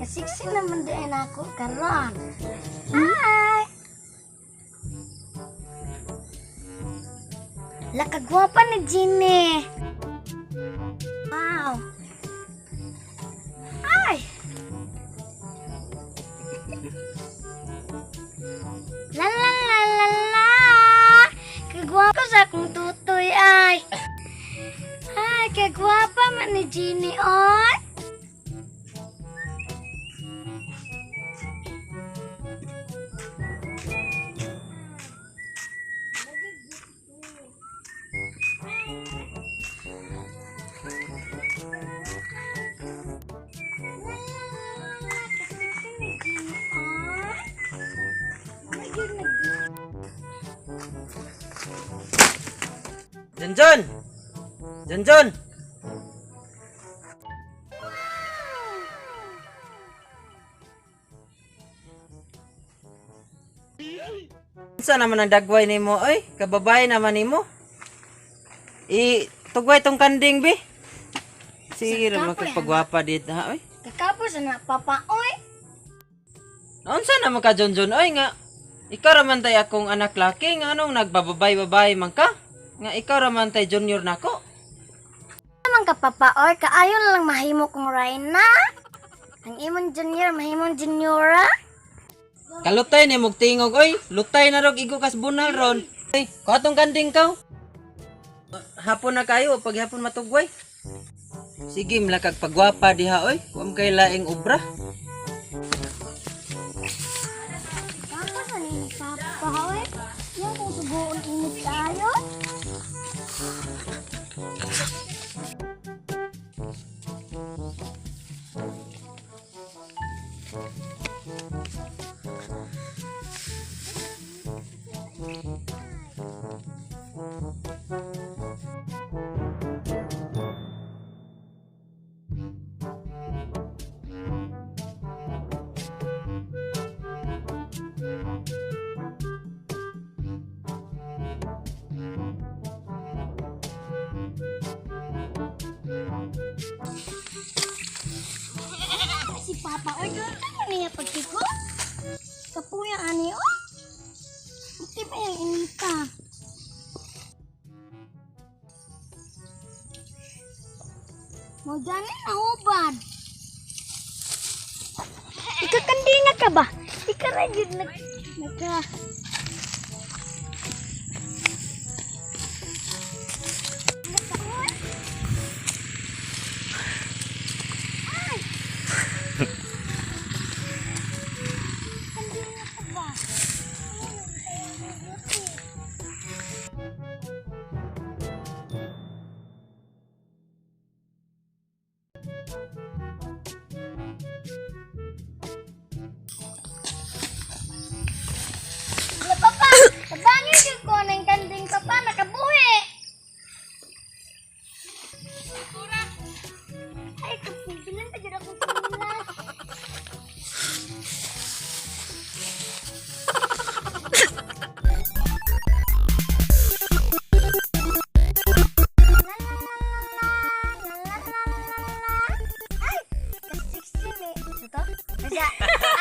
Kasiksi naman din ako karon. Hi! Lakagwapa ni Ginny. Wow. Ay! La la la la la! Kagwapa sa akong tutoy ay. Ay, kagwapa man ni Ginny, oy. Junjun! Junjun! Unsa naman ang dagway nimo oy? Kababay naman nimo. I tugway tong kanding bi. Sige ra Sa kapoy, makapagwapa dito ha oy. Kakapos na papa, oy. Unsa naman ka, Junjun, oy, nga ikaw ra man tay akong anak laki, nga anong nagbababay-babay man ka? Nga ikaw ra man tay junior nako. Naman ka papa, oy, kaayo na lang mahimo kong Rhina. Ang imong junior, mahimong juniora. Kalutay ni mog tingog oy, lutay na rog igo kas bunal ron. Oy, kuha tong kanding kaw. Hapon na kayo, paghapon matugway. Sige, mlakag pagwapa diha oy. Kuam kay laing obra. Tapos ano yung papa, oy? Yung kung subuon init tayo. Si papa, oy, doon ka niya pagtiko. Kapuya ani, oy. Buti pa yung inita. Mo gani na ubad. Ikakandinga ka ba? Ikaragid nag nagka. Kandinga ka ba? Wala, papa, tabangin yun ko ng kanding papa, nakabuhi. Ay, kapigilan pa dyan akong kanilas. Ay, kasiksi ni. Ito? Basta.